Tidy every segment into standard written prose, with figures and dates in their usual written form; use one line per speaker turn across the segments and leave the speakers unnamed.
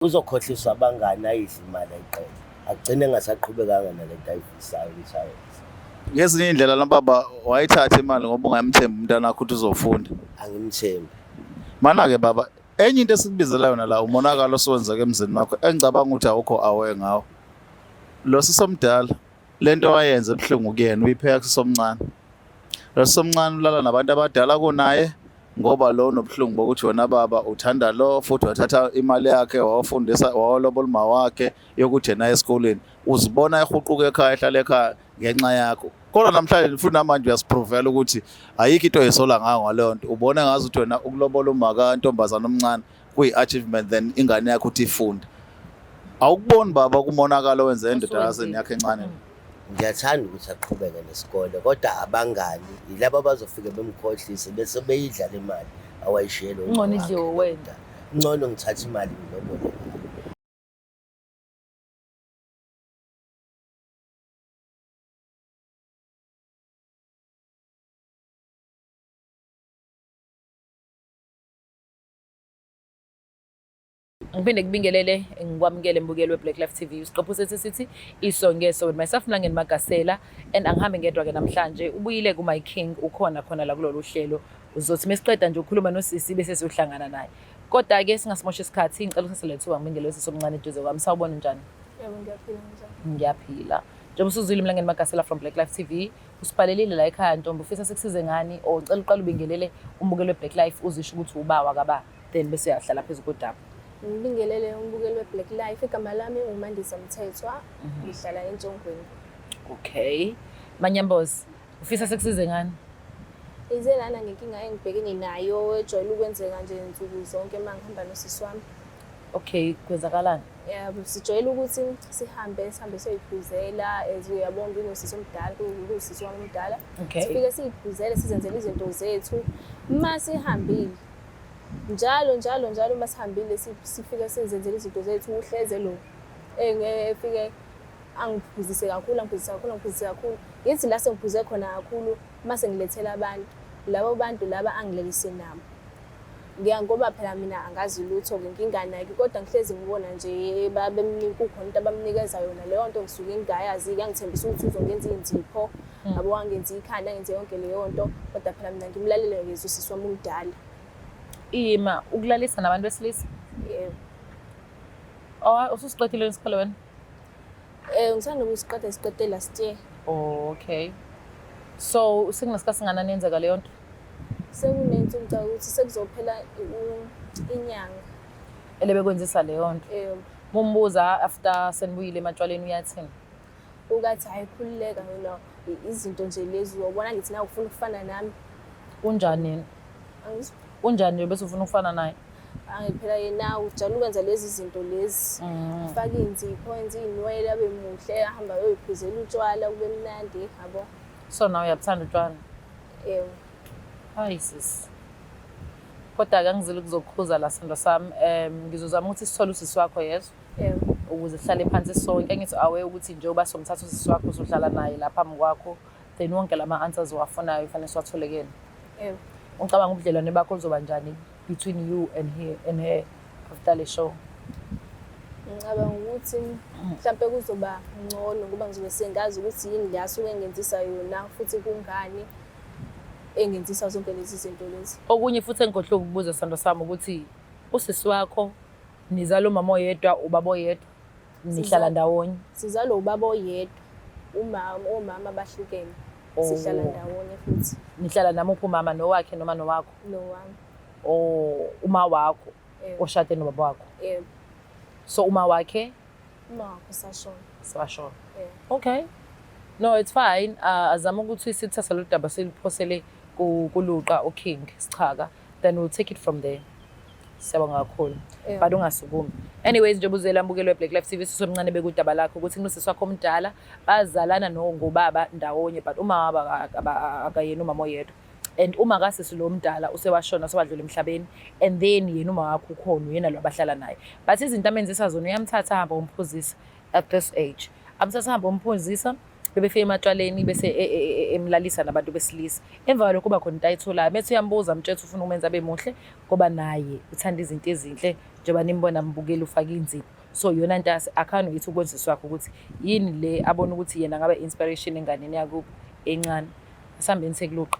Uzokhohliswa abangani ayidle imali ayiqede. Agcine engasaqhubekanga nalento ayifisayo ukuthi ayenze.
Ngezinye iy'ndlela lo baba wayithatha imali ngoba ungamthembi umntana wakho ukuthi uzofunda.
Angimthembi.
Mana-ke baba, enye into esikubizela yona la umonakalo osuwenzeka emzini wakho engicabanga ukuthi awukho aware ngawo. Lo sisomdala lento wayenza ebuhlungu kuyena uyipheka kusisomncane. Lo sisomncane ulala nabantu abadala kunaye ngoba lo unobuhlungu bokuthi wena baba uthanda lo futhi wathatha imali yakhe wawafundisa wawalobola uma wakhe yokuthi yena esikoleni uzibona ehuquka ekhaya ehlala ekhaya ngenxa yakho kodwa namhlanje futhi namanje uyasiprovela ukuthi ayikho into oyisola ngayo ngaleyo nto ubona ngazi ukuthi wena ukulobola uma kantombazana omncane kuyi-achievement then ingane yakho uthi ifunde awukuboni baba kumonakalo wenze endodakazini yakho encane.
Ngiyathanda ukuthi aqhubeke nesikole kodwa abangani yilabo abazofike bemkhohlise bese beyidla le mali awayishiyele
Ngcono
umama
idliwe
wakhe.
wena.
Ngcono ngithathe imali ngilobole ngayo.
Ngiphinde ngibingelele ngikwamukele mbukeli we-Black Life TV. Isiqephu sethu sithi iso ngeso with myself Mlangeni Magasela and angihambi ngedwa ke namhlanje. Ubuyile ku My King ukhona khona la kulolu hlelo. Uzothi mesiqeda nje ukukhuluma nosisi bese siyohlangana naye. Kodwa ke singasimosha isikhathi ngicela usase lethuba ngibingelele usisi omncane eduze kwami. Sawubona unjani?
Yebo, ngiyaphila njani?
Ngiyaphila. Njengoba usuzwile Mlangeni Magasela from Black Life TV, usibhalelile la ekhaya ntombi ufisa sikusize ngani or ngicela uqale ubingelele umbukeli we-Black Life uzisho ukuthi ubawa kaba then bese uyahlala phezu kodaba.
Ngibingelele umbukeli we-Black Life. Igama lami nguMandisa Mthethwa, ngihlala eNtshongweni.
Okay. Manyambozi, ufisa sekusize ngani?
Ize lana ngenkinga engibhekene nayo ejwayele ukwenzeka nje nsuku zonke uma ngihamba nosisi wami.
Okay, kwenzakalani?
Yebo, sijwayele ukuthi sihambe sihambe siyoyiphuzela as uyabonga nginosisi omdala, kuwusisi wami omdala.
Okay.
Sifike siyiphuzele sizenzele izinto zethu. Uma sihambile njalo njalo njalo uma sihambile sifike sizenzele izinto zethu uhleze lo efike angiphuzise kakhulu angiphuzise kakhulu angiphuzise kakhulu. Ngithi la sengiphuze khona kakhulu mase ngilethela abantu labo bantu laba angilalise nabo. Ngiya ngoba phela mina angazi lutho-ke nginganaki kodwa ngihlezi ngibona nje kukhona into abamnikeza yona leyo nto ngisuke ngingayazi-ke angithembisa ukuthi uzongenza iy'nzipho yabo angenza ikhanda angenze yonke leyo nto kodwa phela mina ngimlalele ngizwe usisi wami umdala.
Ima ukulalisa nabantu besilisa?
Yebo.
Oh, ususiqedile isikole wena?
Ngisanda ukusiqeda siqede last year.
Oh, okay. So sekunesikhathi singanani yenzeka leyo nto?
Sekunensuku ngicabanga ukuthi sekuzophela inyanga.
Elebekwenzisa leyo nto.
Yebo.
Mumbuza after senibuyile ematshwaleni uyathini?
Ukathi hhayi khululeka wena izinto nje lezi uyobona ngithi nawe ufuna ukufana nami.
Unjani yena?
Angizwa.
Unjani nje bese ufuna ukufana naye?
Angi phela yena ujwayele ukwenza lezi zinto lezi. Afake iy'nzipho, enze iy'nwele abe muhle, ahambe ayoyiphuzela utshwala kube mnandi yabo.
So nawe uyabuthanda utshwala?
Yebo.
Hayi sisi. Kodwa-ke angizile ukuzokukhuza la sithandwa sami. Ngizozama ukuthi sithole usisi wakho yezwa.
Yebo.
Ukuze sihlale phansi sonke. Angithi aware ukuthi njengoba somthatha usisi wakho uzohlala naye la phambi kwakho then wonke lama answers owafunayo kufanele siwathole kuyena.
Yebo.
Ucabanga ubudlelwane bakho buzoba njani between you and her and her after le show?
Ngicabanga ukuthi mhlampe kuzoba ngcono ngoba ngizobe sengazi ukuthi yini le asuke engenzisa yona futhi kungani engenzisa zonke lezi zinto lezi.
Okunye futhi engikhohlwe ukubuza sithandwa sami ukuthi usisi wakho nizala umama oyedwa ubaba oyedwa nihlala ndawonye?
Sizalwa ubaba oyedwa, umama omama bahlukene. Sihlala ndawonye futhi.
Nihlala namuphi umama nowakhe noma nowakho?
Nowami.
Oh, uma wakho
Yebo.
oshade nobaba wakho.
Yebo.
So uma wakhe
Uma wakhe usashona.
sewashona.
Yebo.
Okay. No, it's fine. Azama ukuthi sithathe lolu daba siliphosele kuluqa uKing Sichaka then we'll take it from there. Siyabonga kakhulu.
Yebo.
But ungasukumi. Anyways, njengoba uzela mbukelo weBlack Life TV sisomncane bekudaba lakho ukuthi kunosisi wakho omdala bazalana no ngobaba ndawonye but uma wabo akayena umama oyedwa. And uma kasisi lo mdala usewashona sewadlula emhlabeni and then yena uma wakho ukhona uyena lo abahlala naye. But izinto amenzisa zona uyamthatha ahamba umphuzisa at this age. Amthatha ahamba umphuzisa Bebefika ematshwaleni bese emlalisa nabantu besilisa. Emva kwalokho kuba khona into ayitholayo. Methi uyambuza mtshethu ufuna ukumenza abe muhle ngoba naye uthanda izinto ezinhle njengoba nimbona mbukeli ufake inzipho. So iyona nto akhani uyithi ukwenziswa kwakhe ukuthi yini le abona ukuthi yena ngabe inspiration enganeni yakubo encane. Asihambeni sekuluqa.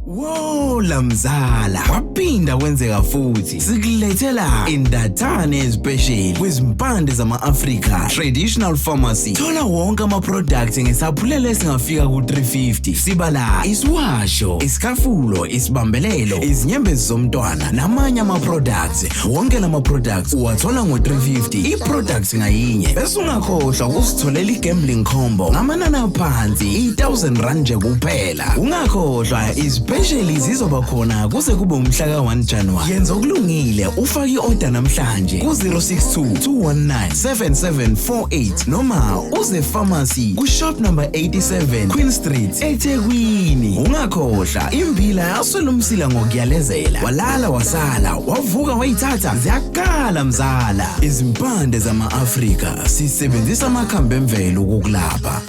Wola mzala, kwaphinda kwenzeka futhi. Sikulethela indathane especial kwizimpande zama-Afrika Traditional Pharmacy. Thola wonke ama-products ngesaphulelo esingafika ku-350. Sibala isiwasho, isikafulo, isibambelelo, izinyembezi zomntwana namanye ama-products. Wonke lama-products uwathola ngo-350 i-product ngayinye. Bese ungakhohlwa ukusitholela i-gambling combo ngamanani aphansi i-1000 rand nje kuphela. Ungakhohlwa izipesheli zizoba khona kuze kube umhla ka-1 January. Yenza okulungile ufake i-order namhlanje ku-062 219 7748 noma uze pharmacy ku-shop number 87 Queen Street eThekwini. Ungakhohlwa imbila yaswela umsila ngokuyalezela. Walala wasala wavuka wayithatha ziyakhala mzala. Izimpande zama-Afrika sisebenzisa amakhambi emvelo ukukulapha.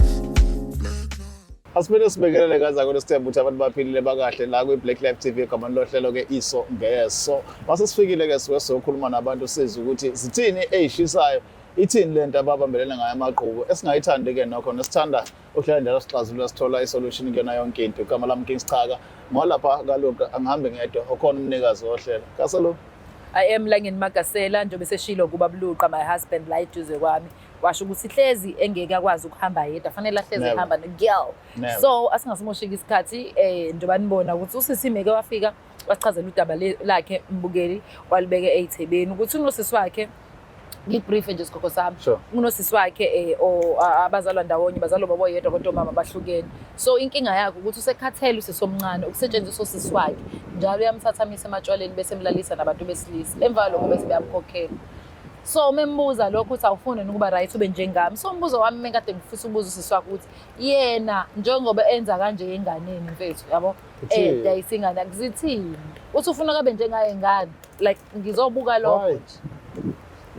Asiphinde sibekelele kazako lesithemba ukuthi abantu baphilile bakahle la kwi-Black Life TV egamani lohlelo-ke iso ngeso. Mase sifikile-ke suke sizokhuluma nabantu sizwe ukuthi zithini ey'shisayo, ithini le nto ababambelene ngayo amagqubu esingayithandi-ke nokho nesithanda ukuhlala njalo sixazulula sithola isolution kuyona yonke into. Igama lami King Schaka, ngolapha kaLuka angihambi ngedwa, ukhona umnikazi wohlelo. Kaselo.
I am Langeni Magasela njengoba eseshilo kuba Buluqa my husband la eduze kwami. Washo ukuthi hlezi engeke akwazi ukuhamba yedwa fanele ahlezi ehamba ne-girl. So asingasimosheki isikhathi njengoba nibona ukuthi usisi meke wafika wasichazela udaba lakhe mbukeli walibeke ey'thebeni ukuthi unosisi wakhe ngibrief nje sikhokho sami. Unosisi wakhe abazalwa ndawonye bazalwa baba oyedwa kodwa omama bahlukene. So inkinga yakhe ukuthi usekhathele usisi omncane ukusetshenziswa usisi wakhe njalo uyamthatha amise ematshwaleni bese emlalisa nabantu besilisa emva kwalokho bese beyamkhokhela. So uma embuza lokho uthi awufuni ukuba right ube njengami. So umbuzo wami mengikade ngifisa ukubuza usisi wakhe ukuthi yena njengoba enza kanje enganeni mfethu yabo dayisa ingane akuzithini uthi ufuna kabe njengaye ngane like ngizobuka lokho nje.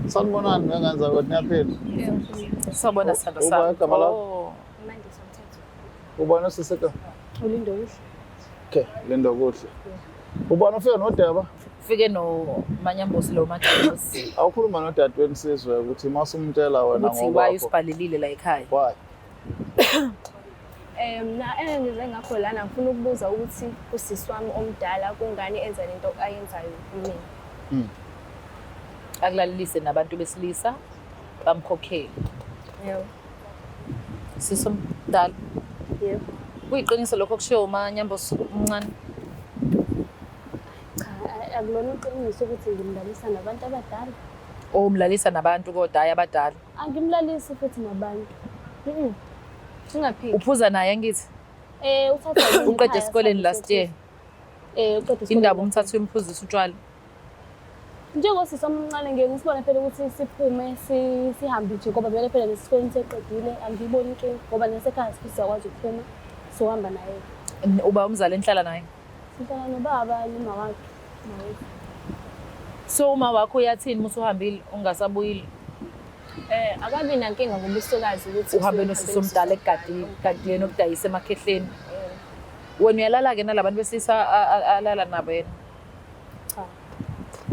Sanibonani ngenza ukuthi niyaphila.
Sawubona sithando sami.
Uba igama lakho? Ubani osiseka?
Ulindokuhle.
Okay, Lindokuhle. Ubani ofika nodaba?
Ufike no Manyambosi lo Majabusi.
Awukhuluma nodadewenu sizwe ukuthi masumtshela wena
ngoba ukuthi why usibhalelile la ekhaya.
Why?
Mina engize ngakho lana ngifuna ukubuza ukuthi usisi wami omdala kungani enza lento ayenzayo kumina.
Akulalelise nabantu besilisa bamkhokhele.
Yebo.
Sisi omdala.
Yebo.
Kuyiqiniso lokho okushiwo uManyambosi omncane?
Cha, akulona iqiniso ukuthi ngimlalisa nabantu abadala.
Umlalisa nabantu kodwa hayi abadala.
Angimlalisi futhi nabantu.
Ungaphiki.
Uphuza naye angithi?
Uthatha
uqede esikoleni last year.
Uqede esikoleni.
Indaba umthatha uyomphuzisa utshwala.
Njengosisi omncane ngeke ngisibone phela ukuthi siphume sihambe nje ngoba vele phela nesikoleni seqedile angiyiboni inkinga ngoba nasekhaya futhi siyakwazi ukuphuma sohamba naye.
Uba umzali enihlala naye?
Sihlala nobaba noma wakhe.
So uma wakho uyathini uma usuhambile ungasabuyile?
Akabi nankinga ngoba usukazi ukuthi
uhambe nosisi omdala egadini kanti yena okudayisa emakhehleni. Wena uyalala ke nalabantu besilisa alala nabo yena?
Cha.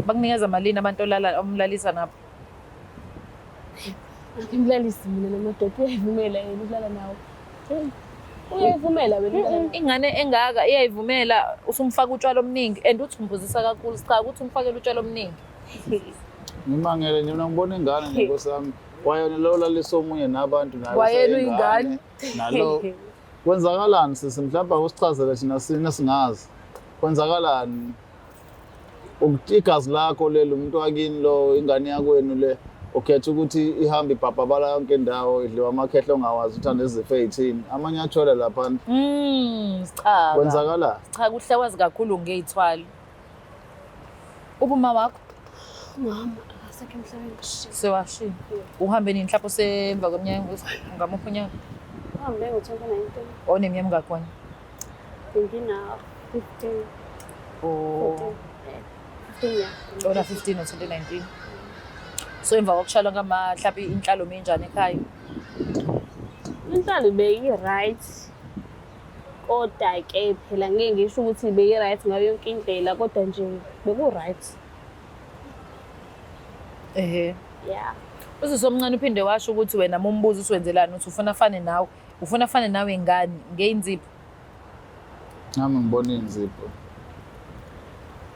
Bakunikeza malini abantu olala omlalisa nabo?
Angimlalisi mina namadoda uyayivumela yena ukulala nawo. Uyayivumela wena.
Ingane engaka iyayivumela usumfaka utshwala omningi and uthi umphuzisa kakhulu cha ukuthi umfakele utshwala omningi.
Ngimangele nje mina ngibona ingane nje nkosi yami. Wayona lo lalisa omunye nabantu naye.
Wayena uyingane.
Nalo kwenzakalani sisi mhlawumbe akusichazele thina sina singazi. Kwenzakalani? Ukuthi igazi lakho leli umuntu wakini lo ingane yakwenu le ukhetha ukuthi ihambe ibhabhabala yonke indawo idliwa amakhehla ongawazi ukuthi anezifo ey'thini amanye athwele laphana.
Cha.
Kwenzakalani?
Cha kuhle wazi kakhulu ngey'thwalo. Ubuma wakho?
Mama akasekho emhlabeni.
Sewashiya. Uhambe nini mhlawumbe usemva kweminyaka ngamuphi unyaka?
Uhambe ngo-2019.
Oneminyaka emingaki wena?
Ngina 15.
Oh.
15 ya.
Ona 15 or 2019. So emva kokushalwa kama mhlawumbe inhlalo minjani ekhaya?
Inhlalo beyi-right. Kodwa-ke phela ngeke ngisho ukuthi beyi-right ngayo yonke indlela kodwa nje beku-right.
Ehhe.
Yeah.
Usisi omncane uphinde washo ukuthi wena mumbuzo usiwenzelani uthi ufuna afane nawe, ufuna afane nawe ngani ngeyinzipho.
Nami ngibona iy'nzipho.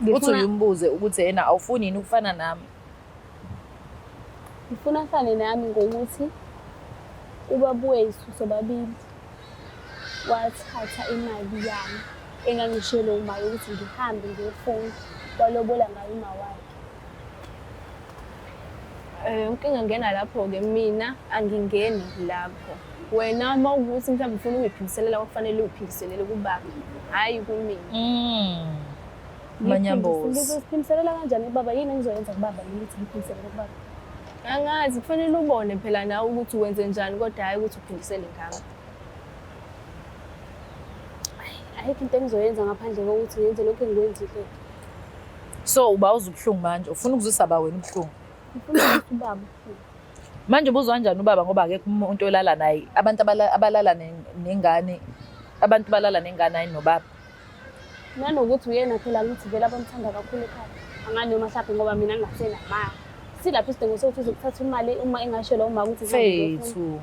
Uthi
Ngifuna
uyumbuze ukuthi yena awufuni yini ukufana nami.
ngifuna afane nami ngokuthi ubaba wethu sobabili wathatha imali yami engangishiyele uma yokuthi ngihambe ngiyofunda walobola ngayo uma wakhe.
Inkinga ngena lapho-ke mina angingeni lapho. Wena uma ukuthi mhlawumbe ufuna ukuyiphindiselela kwakufanele uyiphindiselele kubaba, hhayi kumina.
Manyambozi.
Ngizophindiselela kanjani kubaba? Yini engizoyenza kubaba mina ukuthi ngiphindiselele kubaba?
Angazi kufanele ubone phela nawe ukuthi wenze njani kodwa hhayi ukuthi uphindisele ngami.
Ayikho into engizoyenza ngaphandle kokuthi ngenze lokhu engikwenzile.
So uba uzwa ubuhlungu manje, ufuna ukuzwisa ba wena ubuhlungu.
Ngifuna ukuthi ubaba ubuhlungu.
Manje ubuzwa kanjani ubaba ngoba akekho umuntu olala naye. Abantu abalala nengane, abantu balala nengane hayi nobaba.
Nanokuthi uyena phela ngithi vele abamthanda kakhulu ekhaya. Angani noma mhlawumbe ngoba mina ngingasenamali. Silapho isidingo sokuthi uzokuthatha imali uma engashela uma ukuthi ngihambe ngiyofunda.
Fethu.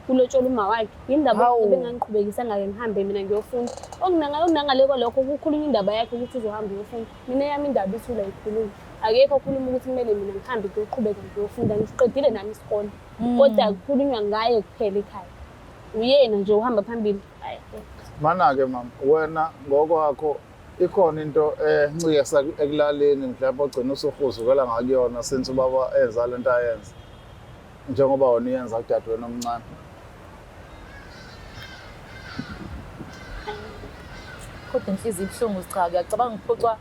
Kulotshola uma wakhe. Yindaba
Hawu.
bengangiqhubekisa ngake ngihambe mina ngiyofunda. Okunangale kwalokho kukhulunywa indaba yakhe ukuthi uzohamba uyofunda. Mina yami indaba ithula ikhuluma. Akekho okhuluma ukuthi kumele mina ngihambe ngiyoqhubeka ngiyofunda. Ngisiqedile nami isikole. Kodwa kukhulunywa ngaye kuphela ekhaya. Uyena nje uhamba phambili. Hayi.
Mana-ke mama, wena ngokwakho ikhona into encike ekulaleni mhlawumbe ogcina usuhuzukela ngakuyona since ubaba enza lento ayenza. Njengoba wena uyenza kudadewenu omncane.
Kodwa inhliziyo ibuhlungu cha, ngiyacabanga ukuphucwa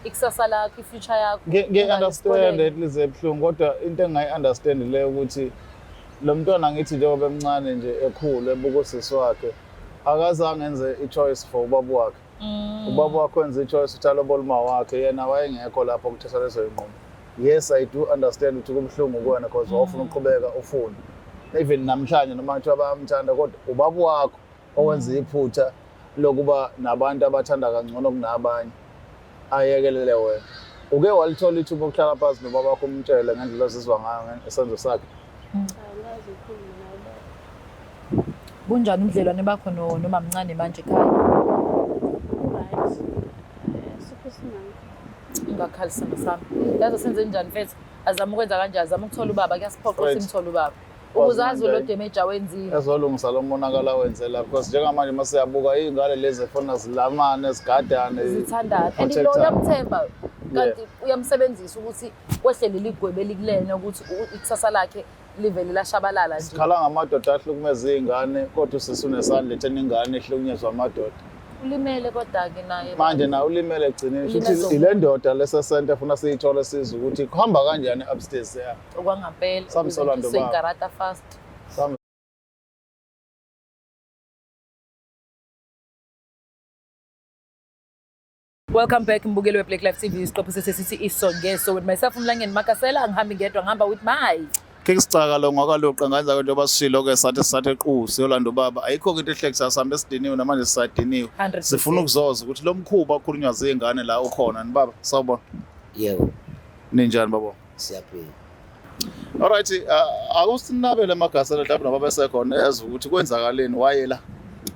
ikusasa lakho, i-future yakho.
Ngiyi-understand inhliziyo ebuhlungu kodwa into engingayi-understand leyo ukuthi lo mntwana ngithi njengoba emncane nje ekhulu ebuka usisi wakhe akazange enze i-choice for ubaba wakhe. Ubaba wakhe wenza i-choice ukuthi alobole uma wakhe, yena wayengekho lapho kuthatha lezo y'nqumo. Yes, I do understand ukuthi kubuhlungu kuwena because wawufuna ukuqhubeka ufunde. Even namhlanje noma kuthiwa bayamthanda kodwa ubaba wakho owenza iphutha lokuba nabantu abathanda kangcono kunabanye ayekelele wena. Uke walithola ithuba ukuhlala phansi nobaba wakho umtshele ngendlela ozizwa ngayo ngesenzo sakhe?
Angikaze ngikhulume naye ubaba.
Bunjani ubudlelwane bakho nomamncane manje ekhaya?
Right. Asikho isimanga.
Ungakhali sithando sami. Yazi senze njani mfethu? Azama ukwenza kanjani? Azama ukuthola ubaba, kuyasiphoqa
Right.
simthole ubaba. Ukuze azi lo
Wazi
damage awenzile.
Ezolungisa lo monakalo awenze la because njengamanje uma siyabuka iy'ngane lezi efuna zilamane zigadane
Zithandana. And lo
protect-ane.
uyamthemba kanti uyamsebenzisa ukuthi kwehle leli gwebe elikulena ukuthi ikusasa lakhe livele lashabalala nje.
Sikhala ngamadoda ahlukumeza iy'ngane kodwa usisi unesandla etheni ingane ehlukunyezwa amadoda.
Ulimele kodwa-ke naye.
Manje nawe ulimele ekugcineni
Ulimele
shuthi ile ndoda lesesente efuna siyithole sizwe ukuthi kuhamba kanjani upstairs ya.
Okwangampela.
Samsola nto baba.
Karata fast.
Sam
Welcome back mbukeli we-Black Life TV. Isiqephu sethu esithi Iso Ngeso with myself Umlangeni Makasela. Angihambi ngedwa, ngihamba with my
King Sicaka lo ngwakaluqa ngenza ke njengoba sishilo ke sathi sisathe qu siyolanda ubaba ayikho ke into ehlekisa sihambe sidiniwe namanje sisadiniwe
100%.
sifuna ukuzoza ukuthi lo mkhuba okhulunywa zingane la ukhona ni baba sawubona
Yebo,
ninjani baba
siyaphila.
Alright akusinabele emagasela mhlawumbe noma besekhona ezwe ukuthi kwenzakaleni wayela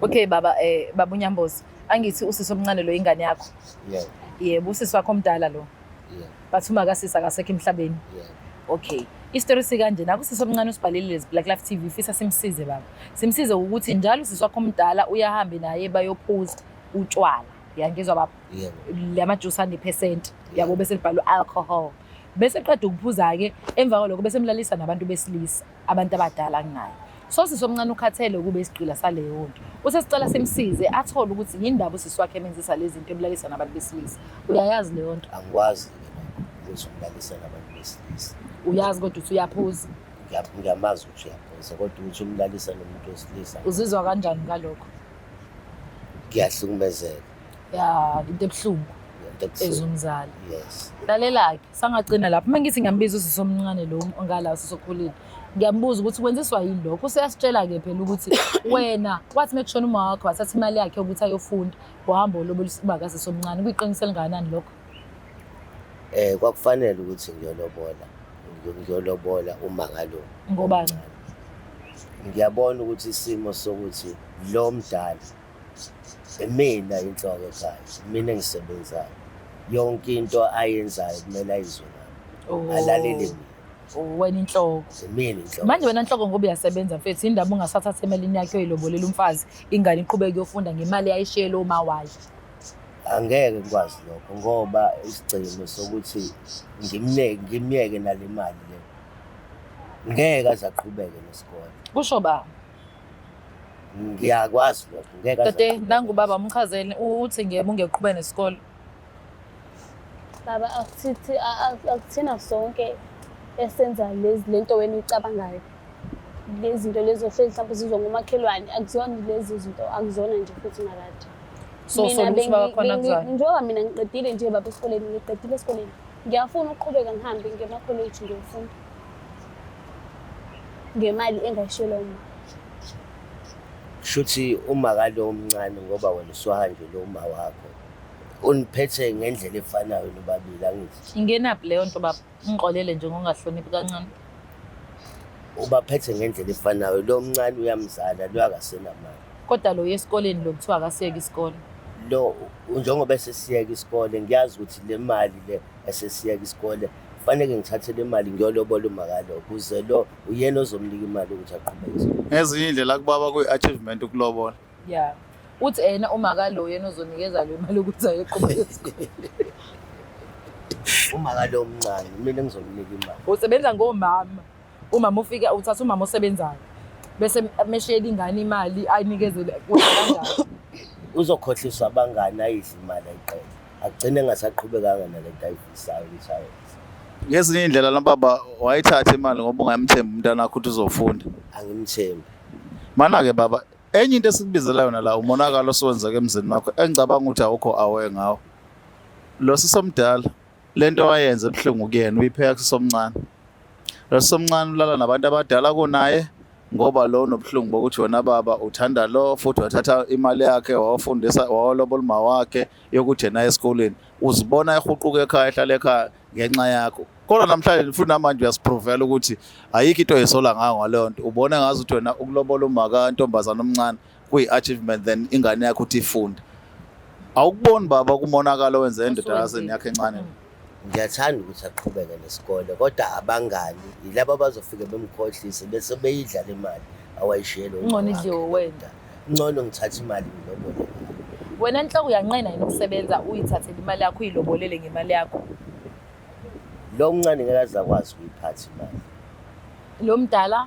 Okay baba, baba uNyambozi. Angithi usisi omncane lo ingane yakho.
Yebo,
Yebo, usisi wakho omdala lo.
yebo,
Bathi uma kasisi akasekho emhlabeni.
yebo.
Okay. Isitori sikanje naku usisi omncane usibhalile lezi Black Life TV ufisa simsize baba. Simsize ukuthi njalo usisi wakho omdala uyahambe naye bayophuza utshwala. Uyangizwa baba?
Yebo,
Lama juice ane percent yabo bese libhalwe alcohol. Bese qeda ukuphuza ke emva kwalokho bese emlalisa nabantu besilisa, abantu abadala kunaye. So sisi omncane ukhathele ukube isigqila saleyo nto. Usesicela simsize athole ukuthi yindaba usisi wakhe emenzisa lezi zinto emlalisa nabantu besilisa. Uyayazi leyo nto?
Angikwazi ke lokho ukuthi umlalisa nabantu besilisa.
Uyazi kodwa ukuthi uyaphuza.
Ngiyamazi ukuthi uyaphuza kodwa ukuthi umlalisa nomuntu wesilisa
Uzizwa kanjani ngalokho?
kuyahlukumezeka.
Ya, into ebuhlungu.
Ekutheni.
Ezumzala.
Yes.
Lalela-ke, sangagcina lapho. Uma ngithi ngiyambiza usisi omncane lo ongala usisokhulile, ngiyambuza ukuthi kwenziswa yini lokho. Useyasitshela-ke phela ukuthi wena wathi uma kushona uma wakho wathatha imali yakhe yokuthi ayofunda, wahamba wolobola uba kasisi omncane. Kuyiqiniso elingakanani lokho?
Kwakufanele ukuthi ngiyolobola, ngiyolobola uma ngalo.
Ngobani?
Ngiyabona ukuthi isimo sokuthi lo mdala imina inhloko ekhaya, imina engisebenzayo. Yonke into ayenzayo kumele ayizwe ngami.
Oh.
Alalele mina.
Oh, wena inhloko.
Imina inhloko.
Manje wena nhloko ngoba uyasebenza mfethu, indaba ungasathatha emalini yakhe uyoyilobolela umfazi, ingane iqhubeke iyofunda ngemali ayishiyele uma wayo.
Angeke ngikwazi lokho ngoba isigcino sokuthi ngimneke ngimyeke nale mali le. Ngeke aze aqhubeke nesikole.
Kusho ba?
Ngiyakwazi lokho ngeke aze
Tete,
aqhubeke.
nangu baba umchazele uthi ngiyebo ungeqhubeke nesikole.
Baba akuthithi akuthina sonke esenza lezi lento wena uyicabangayo. Lezi zinto lezi ohlezi mhlawumbe uzizwa ngomakhelwane akuzona lezi zinto akuzona nje futhi nakade.
So
Mina
sola ukuthi baba khona kuzani.
Njengoba mina ngiqedile nje baba esikoleni ngiqedile esikoleni. Ngiyafuna ukuqhubeka ngihambe ngiye emakholeji ngiyofunda. Ngemali engayishiyelwa uma.
Shuthi uma kalo omncane ngoba wena usuhanjelwe uma wakho. Uniphethe ngendlela efanayo nobabili angithi.
Ingenaphi leyo nto baba? Ungixolele nje ngokungahloniphi kancane.
Ubaphethe ngendlela efanayo lo mncane uyamzala lo akasenamali.
Kodwa lo esikoleni lo kuthiwa akasiyeke isikole.
Lo njengoba esesiyeka isikole ngiyazi ukuthi le mali le esesiyeka isikole kufanele ngithathe le mali ngiyolobola umakalo ukuze lo uyena ozomnika imali ukuthi aqhubeke isikole.
Ngezinye indlela kubaba kuyi-achievement ukulobola.
Yeah. Uthi ena uma kalo yena ozonikeza le mali ukuthi ayoqhubeka isikole.
Umakalo omncane mina ngizomnika imali.
Usebenza ngomama. Umama ufika uthatha umama osebenzayo. Bese meshiyela ingane imali ayinikezele kuwe kanjani.
Uzokhohliswa abangani ayidle imali ayiqede. Agcine engasaqhubekanga nalento ayifisayo ukuthi ayenze.
Ngezinye indlela lo baba wayithatha imali ngoba ungamthembi umntana wakho ukuthi uzofunda.
Angimthembi.
Mana-ke baba, enye into esikubizela yona la umonakalo osuwenzeka emzini wakho engicabanga ukuthi awukho aware ngawo. Lo sisomdala lento wayenza ebuhlungu kuyena uyipheka kusisomncane. Lo sisomncane ulala nabantu abadala kunaye ngoba lo unobuhlungu bokuthi wena baba uthanda lo futhi wathatha imali yakhe wawafundisa wawalobola uma wakhe yokuthi yena esikoleni uzibona ehuquka ekhaya ehlala ekhaya ngenxa yakho. Kodwa namhlanje futhi namanje uyasiprovela ukuthi ayikho into oyisola ngayo ngaleyo nto. Ubona ngazi ukuthi wena ukulobola uma kantombazana omncane kuyi-achievement then ingane yakho uthi ifunde. Awukuboni baba kumonakalo wenze endodakazini yakho encane.
Ngiyathanda ukuthi aqhubeke nesikole kodwa abangani yilabo abazofike bemkhohlise bese beyidla le mali awayishiyele uma
Ngcono
wakhe.
idliwe wena.
Ngcono ngithathe imali ngilobole ngayo.
Wena nhloko uyanqena yini ukusebenza uyithathele imali yakho uyilobolele ngemali yakho.
Lo mncane ngeke aze akwazi ukuyiphatha imali.
Lo mdala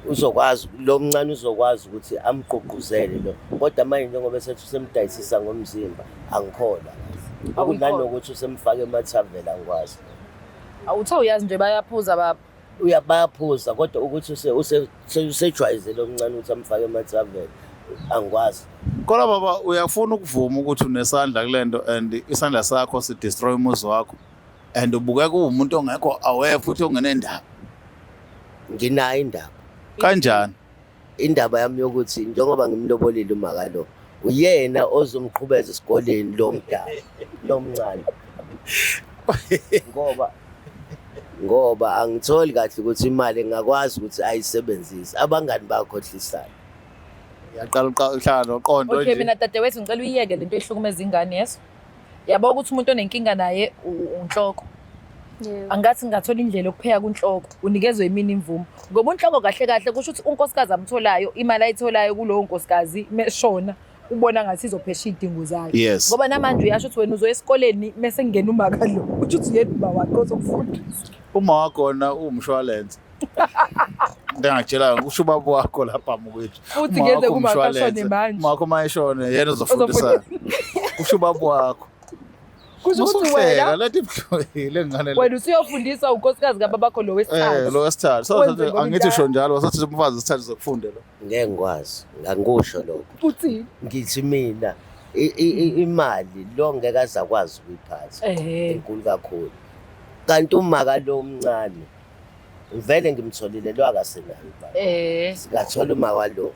Uzokwazi lo mncane uzokwazi ukuthi amgqugquzele lo kodwa manje njengoba esethi usemdayisisa ngomzimba angikholwa.
Awuyikholwa.
Nanokuthi usemfake emathaveni angikwazi.
Awuthe uyazi nje bayaphuza baba.
Bayaphuza kodwa ukuthi usejwayeze lo mncane ukuthi amfake emathaveni angikwazi.
Kodwa baba uyafuna ukuvuma ukuthi unesandla kule nto and isandla sakho si-destroy umuzi wakho and ubukeka uwumuntu ongekho aware futhi ongenendaba.
Nginayo indaba.
Kanjani?
Indaba yami yokuthi njengoba ngimlobolile umakalo uyena ozomqhubeza esikoleni lo mdala lo mncane ngoba angitholi kahle ukuthi imali ngakwazi ukuthi ayisebenzise abangani bakhohlisana.
Uyaqala uhlala noqondo
Okay
nje.
mina dadewethu ngicela uyiyeke lento ehlukumeza ingane yeso. Yabo ukuthi umuntu onenkinga naye unhloko.
Yebo.
Angathi ngingathola indlela yokupheka kunhloko unikezwe imini imvumo. Ngoba unhloko kahle kahle kusho ukuthi unkosikazi amtholayo imali ayitholayo kulowo nkosikazi meshona ubona ngathi izophesha iy'dingo zakhe.
Yes.
Ngoba namanje uyasho ukuthi wena uzoya esikoleni mese kungena umaka lo. Kusho ukuthi yena uma wakhe ozokufundisa.
Uma wakhona uwumshwalense. Into engakutshela kusho ubaba wakho lapha mukwethu.
Futhi
Uma
ngeze
wakho
kuma akashone
umshwalense.
manje.
Uma wakho uma eshone yena uzofundisa. Kusho ubaba wakho.
Kusho ukuthi
Usuhleka
wena
lethi ibuhlungu le ngane le.
wena usuyofundiswa unkosikazi kababakho lo wesithathu.
Lo wesithathu. So
Wenze ngoba
angithi
indala.
usho njalo wasathi umfazi wesithathu uzokufunda lo.
Ngeke ngikwazi, angikusho lokho.
Uthini?
Ngithi mina Imali lo ngeke aze akwazi ukuyiphatha, enkulu kakhulu. Kanti uma kalo omncane vele ngimtholile, lo akasenayo imali. Singathola uma walo,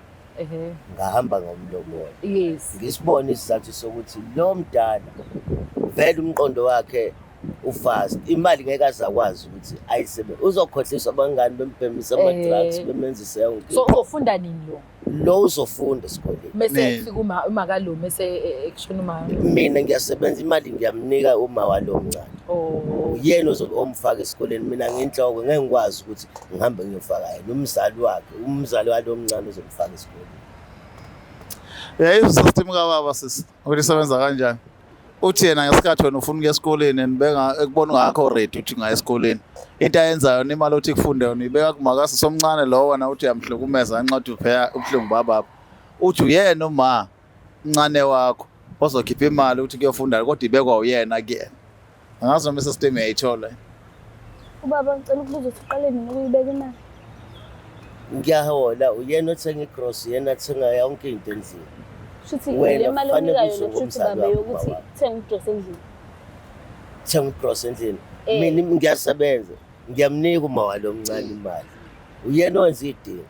ngahamba ngomlomo. Ngisibone isizathu sokuthi lo mdala vele umqondo wakhe ufast, imali ngeke aze akwazi ukuthi ayisebe, uzokhohliswa abangani, bembhemisa ama-drugs, bemenzise yonke.
So uzofunda nini lo?
Lo uzofunda esikoleni.
Mese kufika uma kalo, mese ekushona uma.
Mina ngiyasebenza, imali ngiyamnika uma walo mncane. Uyena ozobe omfaka esikoleni. Mina nginhloko, ngeke ngikwazi ukuthi ngihambe ngiyofaka yena. Umzali wakhe, umzali walo mncane uzomfaka esikoleni.
Uyayizwa system kababa sisi ukuthi isebenza kanjani? Uthi yena ngesikhathi wena ufuna ukuya esikoleni and benga ekubona ungakho ready ukuthi ungaya esikoleni, into ayenzayo yona, imali othi kufunde yona, uyibeka kumakasi somncane lo, wena uthi uyamhlukumeza ngenxa yokuthi upheya ubuhlungu bababa. Uthi uyena uma mncane wakho ozokhipha imali ukuthi kuyofunda, kodwa ibekwa uyena kuyena. Angazi noma isystem uyayithola.
Ubaba, ngicela ukubuza ukuthi uqale nini ukuyibeka imali?
Ngiyahola, uyena othenga igrosa, uyena athenga yonke into endlini.
Shuthi
Wena
le mali
kufanele
onika
uzwe
yona, kushuthi
ngomzali
baba,
wakho,
yokuthi
baba.
thenga igrosa endlini.
Thenga igrosa endlini. Mina ngiyasebenza, ngiyamnika uma walo omncane imali, uyena owenza iy'dingo.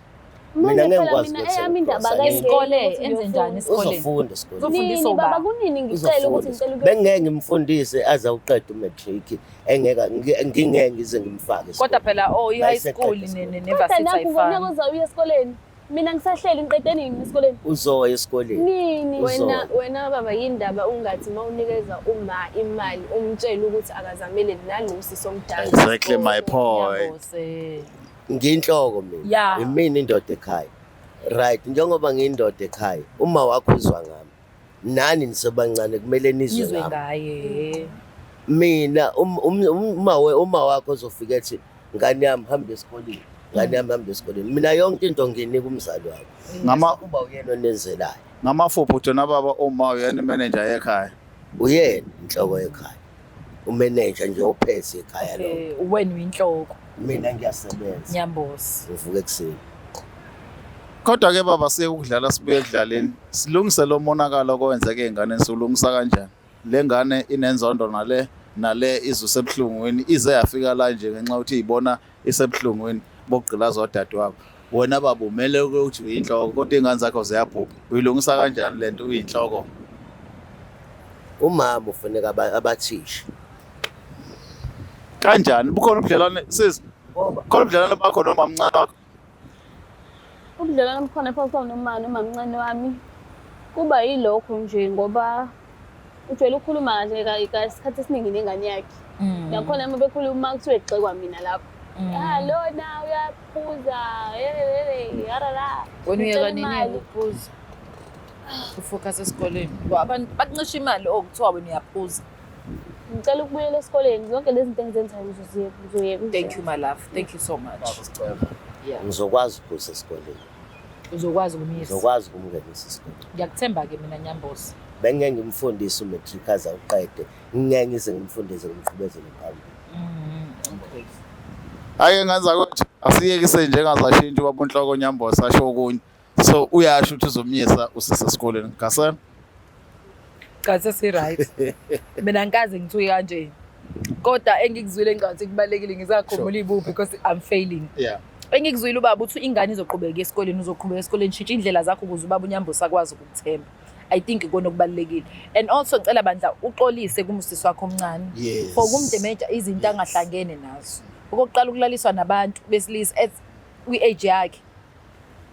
Mina
Manje
ngeke
phela
ngikwazi
mina
ukuthenga
eyami indaba
igrosa.
akayingeni
Isikole
ukuthi
enze njani
ngiyofunda.
esikoleni?
Uzofunda esikoleni.
Uzofundiswa
Nini baba,
ubani?
kunini ngicela ukuthi
Uzofunda.
ngicela ukuyo
Bengeke ngimfundise aze awuqede umatric, engeke ngingeke ngize ngimfake
Kodwa
esikoleni.
phela oh i-high
Mayeseqeda
school
esikoleni.
Kodwa
ne-varsity
nakho ngonyaka
ayifani.
ozayo uya esikoleni. Mina ngisahleli, ngiqede nini esikoleni?
Uzoya esikoleni.
Nini?
Wena, wena baba, yindaba ungathi uma unikeza uma imali umtshele ukuthi akazamele nalo sisi omdala?
Exactly my point.
Nyambose.
Ngiyinhloko mina. Imina indoda ekhaya, right? Njengoba ngiyindoda ekhaya, uma wakho uzwa ngami, nani nisebancane kumele nizwe
Ngizwe
ngami.
ngaye.
Mina uma wakho ozofika ethi, "Ngane yami, hamba esikoleni, ngane yami, hamba esikoleni," mina yonke into ngiyinika umzali wakho. Kuba uyena onenzelayo.
Ngamafuphi uthi wena baba, uma uyena imanager yekhaya.
Uyena inhloko yekhaya, umeneja nje ophethe ekhaya lonke.
Wena uyinhloko.
Mina ngiyasebenza.
Nyambosi.
Ngivuka ekuseni.
Kodwa ke baba, siye ukudlala, sibuye ekudlaleni, silungise lo monakalo okwenzeke ey'nganeni. Siwulungisa kanjani? Le ngane inenzondo nale nale, izwe isebuhlungwini, ize yafika la nje ngenxa yokuthi iy'bona isebuhlungwini bokugqilaza odadewabo. Wena baba umele ukuthi uyinhloko, kodwa iy'ngane zakho ziyabhubha. Uyilungisa kanjani le nto uyinhloko?
Umama ufuneka abathishe.
Kanjani? Bukhona ubudlelwane sis? Khona ubudlelwane bakho noma mncane wakho?
Ubudlelwane obukhona phakathi kwami noma nomamncane wami kuba yilokho nje, ngoba ujwayele ukukhuluma nje isikhathi esiningi nengane yakhe. Nakhona uma bekhuluma kuthiwe kugxekwa mina lapho. Ah, lona uyaphuza, hey, yarara.
Wena uyeka
Ngicela
nini
imali.
ukuphuza? Ufocus esikoleni. Ngoba abantu bakuncisha imali okuthiwa wena uyaphuza.
Ngicela ukubuyela esikoleni. Zonke lezi zinto engizenzayo ngizoziyeka, ngizoyeka.
Thank you, my love. Thank you so much. Yeah.
Ngizokwazi ukusa esikoleni.
Uzokwazi ukumyisa.
Ngizokwazi ukumngenisa esikoleni.
Ngiyakuthemba-ke mina, Nyambosi.
Bengeke ngimfundise umatric aze awuqede, ngingeke ngize ngimfundise, ngimqhubezele phambili.
Okay.
Ake ngenza ukuthi asiyekise nje, engazashintsha ubaba unhloko Nyambosi asho okunye. So uyasho ukuthi uzomyisa usisesikoleni. Gasela.
Cha, sesi-right. Mina ngikaze ngithuke kanje. Kodwa engikuzwile, ngicabanga kubalulekile, ngisakhumbula ibu because I'm failing. Engikuzwile ubaba uthi ingane izoqhubeka esikoleni, uzoqhubeka esikoleni, shintsha indlela zakho ukuze ubaba uNyambosi akwazi ukukuthemba. I think ikona okubalulekile. And also ngicela bandla uxolise kumusisi wakho omncane. For ukumdemeja izinto angahlangene nazo. Okokuqala, ukulaliswa nabantu besilisa at kwi-age yakhe.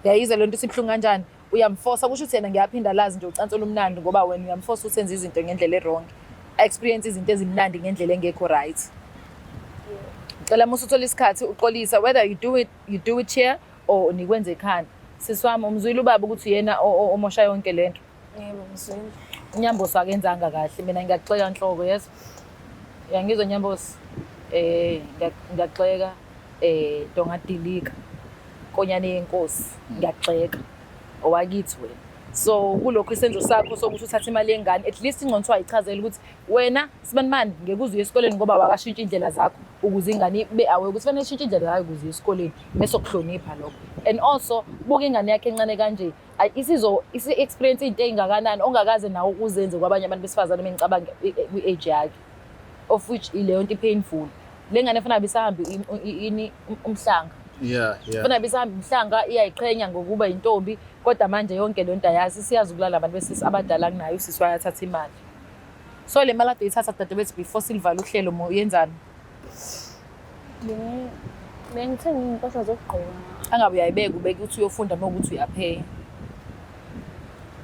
Uyayizwa lento isibuhlungu kanjani? Uyamforsa, kusho ukuthi yena ngiyaphinda lazi nje ucansi olumnandi, ngoba wena uyamforsa ukuthi enze izinto ngendlela e-wrong. Experience izinto ezimnandi ngendlela engekho right. Ngicela musa uthola isikhathi uxolisa, whether you do it here or nikwenze ekhanda. Sisi wami, umzwile ubaba ukuthi uyena omosha yonke lento.
Yebo, ngizwile.
UNyambosi akenzanga kahle. Mina ngiyakuxeka nhloko, yes. Uyangizwa, Nyambosi? Ngiyakuxeka, dongadilika. Nkonyane yenkosi, ngiyakuxeka. Owakithi wena. So kulokhu isenzo sakho sokuthi uthathe imali yengane, at least ingcono kuthiwa ayichazele ukuthi wena sibanibani ngeke uze uye esikoleni ngoba wakashintsha iy'ndlela zakho, ukuze ingane ibe aware ukuthi fanele ishintshe indlela zayo ukuze iye esikoleni, bese kuhlonipha lokho. And also buka ingane yakhe encane kanje, isizo isi-experience iy'nto ey'ngakanani ongakaze nawe uzenze kwabanye abantu besifazane mengicabanga kwi-age yakhe, of which ileyo nto i-painful. Le ngane fanele ibisahambe ini umhlanga. Fanele ibisahambe umhlanga, iyayiqhenya ngokuba yintombi, kodwa manje yonke le nto ayazi, siyazi ukulala abantu besisi abadala kunayo, usisi wayathatha imali. So le mali ade uyithatha dadewethu before silivala uhlelo mo uyenzani?
Bengithenga iy'mpahla zokugqoka.
Angabe uyayibeka ubeke ukuthi uyofunda uma ukuthi uyapheya.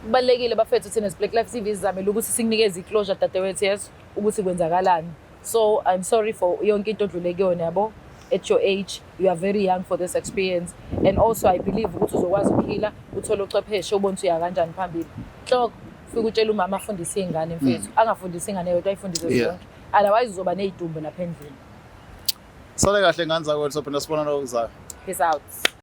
Kubalulekile bafethu thina as Black Life TV sizamele ukuthi sikunikeze i-closure dadewethu, yes, ukuthi kwenzakalani. So I'm sorry for yonke into odlule kuyona yabo. At your age you are very young for this experience, and also I believe ukuthi uzokwazi ukuphila uthole uchwepheshe ubone ukuthi uya kanjani phambili. Hloko ufike utshela umama afundise iy'ngane mfethu, angafundisi ingane yodwa, ayifundise zonke, otherwise uzoba ney'dumbu lapha endlini.
Sale kahle ngane zakwethu, sophinde sibonane okuzayo.
Peace out.